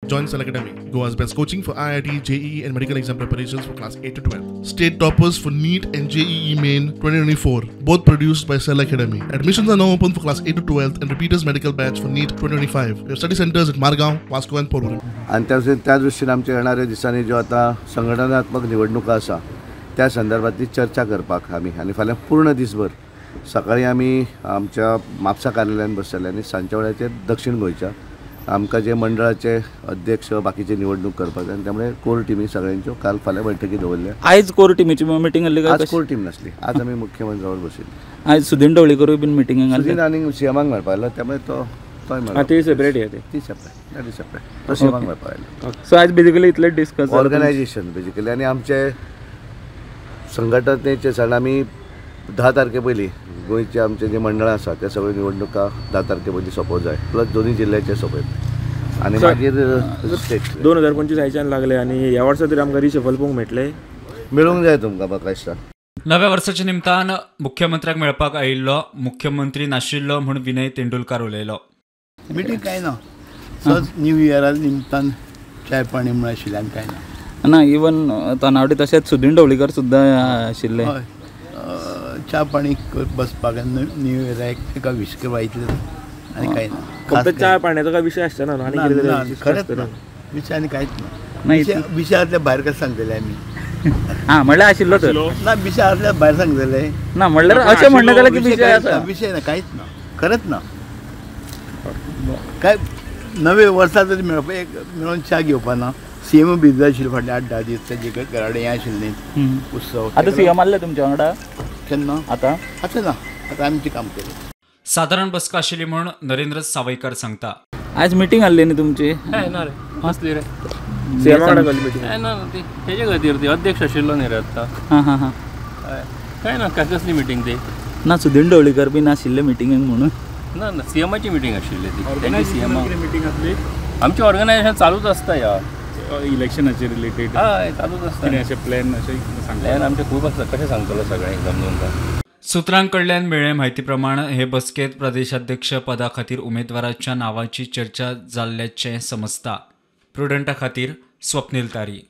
Join Cell Academy, Goa's best coaching for IIT, JEE and medical exam preparations for class 8 to 12. State toppers for NEET and JEE Main 2024, both produced by Cell Academy. Admissions are now open for class 8 to 12 and repeaters medical batch for NEET 2025. We have study centers at Margao, Vasco and Porvorim. आनी त्या दृश्टीन आमच्या येणाऱ्या दिसांनी ज्यो आतां संघटनात्मक निवडणुका आसा त्या संदर्भातली चर्चा करपाक आमी आनी फाल्यां पूर्ण दिसभर सकाळी आमी आमच्या म्हापसा कार्यालयान बसतले आनी सांजच्या वेळाचेर दक्षिण गोंयच्या आमकां जे मंडळाचे अध्यक्ष बाकीचे निवडणूक करपाक जाय आनी त्यामुळे कोर टिमी सगळ्यांच्यो काल फाल्यां बैठकी दवरल्या. आयज कोर टिमीची मिटींग आसली काय? आज कोर टीम नासली, आज आमी मुख्यमंत्र्यावर बशिल्ली. आयज सुदीन ढवळीकरूय बीन मिटिंगेक आसले. सुदीन आनी सीएमाक मेळपाक आयलो, त्यामुळे तो ती सेपरेट आहे, ती सेपरेट, that is separate. तो सीएमाक मेळपाक आयलो. सो आयज बेसिकली इतलें डिस्कस ऑर्गनायझेशन बेसिकली आनी आमचे संघटनेचे सण आमी 10 तारखे पयलीं गोंयचे आमचे जे मंडळां आसा त्या सगळ्यो निवडणुका 10 तारखे पयलीं सोंपोवंक जाय, प्लस दोनूय जिल्ल्याचे सोंपयत आनी मागीर स्टेट 2025 आयच्यान लागले आनी ह्या वर्सा तरी आमकां रिशफल पळोवंक मेळटलें, मेळूंक जाय तुमकां म्हाका दिसता. नव्या वर्साच्या निमतान मुख्यमंत्र्याक मेळपाक आयिल्लो मुख्यमंत्री नाशिल्लो म्हूण विनय तेंडुलकार उलयलो. मिटींग कांय ना, सहज न्यू इयरा निमतान चाय पाणी म्हूण आशिल्लें आनी कांय ना. ना इवन तानावडे तशेंच सुदीन ढवळीकर सुद्दां आशिल्ले. हय, च्या पाणी बसपाक न्यू इयराक एका विश करपा इतलें आनी कांय ना. फक्त च्या पाण्याचो काय विशय आसचो ना, आनी खरेंच ना विशय आनी कांयच ना. विशयांतल्या भायर कशें सांगतले आमी? हां म्हणल्यार आशिल्लो तर ना, विशयांतल्या भायर सांगतले ना म्हणल्यार अशें म्हणणें जाल्यार की विशय आसा, विशय ना, कांयच ना, खरेंच ना. काय नवे वर्सा तरी मेळपा एक मेळून च्या घेवपा ना. सीएम बिजी आशिल्लो फाटले 8-10 दीस, तेजे घरा कडेन हें आशिल्लें उत्सव. आतां सीएम आसले तुमच्या वांगडा केन्ना? आतां आतां ना, आतां आमचें काम केलें. सादारण बसका आशिल्ली म्हूण नरेंद्र सावयकर सांगता. आयज मिटींग आसली न्ही तुमची? ना रे, आसली रे सीएमा कडेन जाली मिटींग. ना ती तेजे खातीर ती अध्यक्ष आशिल्लो न्ही रे आतां. हां हां हां, काय ना काय कसली मिटींग ती? ना सुदीन ढवळीकर बीन आशिल्ले मिटिंगेक म्हणून. ना ना, सीएमाची मिटींग आशिल्ली ती. तेंची सीएमा मिटींग आसली. आमचें ऑर्गनायझेशन चालूच आसता ह्या इलेक्शनाचे रिलेटेड. हय चालूच आसता. कितें अशें प्लॅन अशें सांगता? प्लॅन आमचे खूब आसता, कशें सांगतलो सगळें समजून. सूत्रांकडल्यान मेळ्ळे म्हायती प्रमाण हे बसकेत प्रदेशाध्यक्ष पदा खातीर उमेदवाराच्या नावाची चर्चा जाल्ल्याचें समजता. प्रुडंटा खातीर स्वप्नील तारी.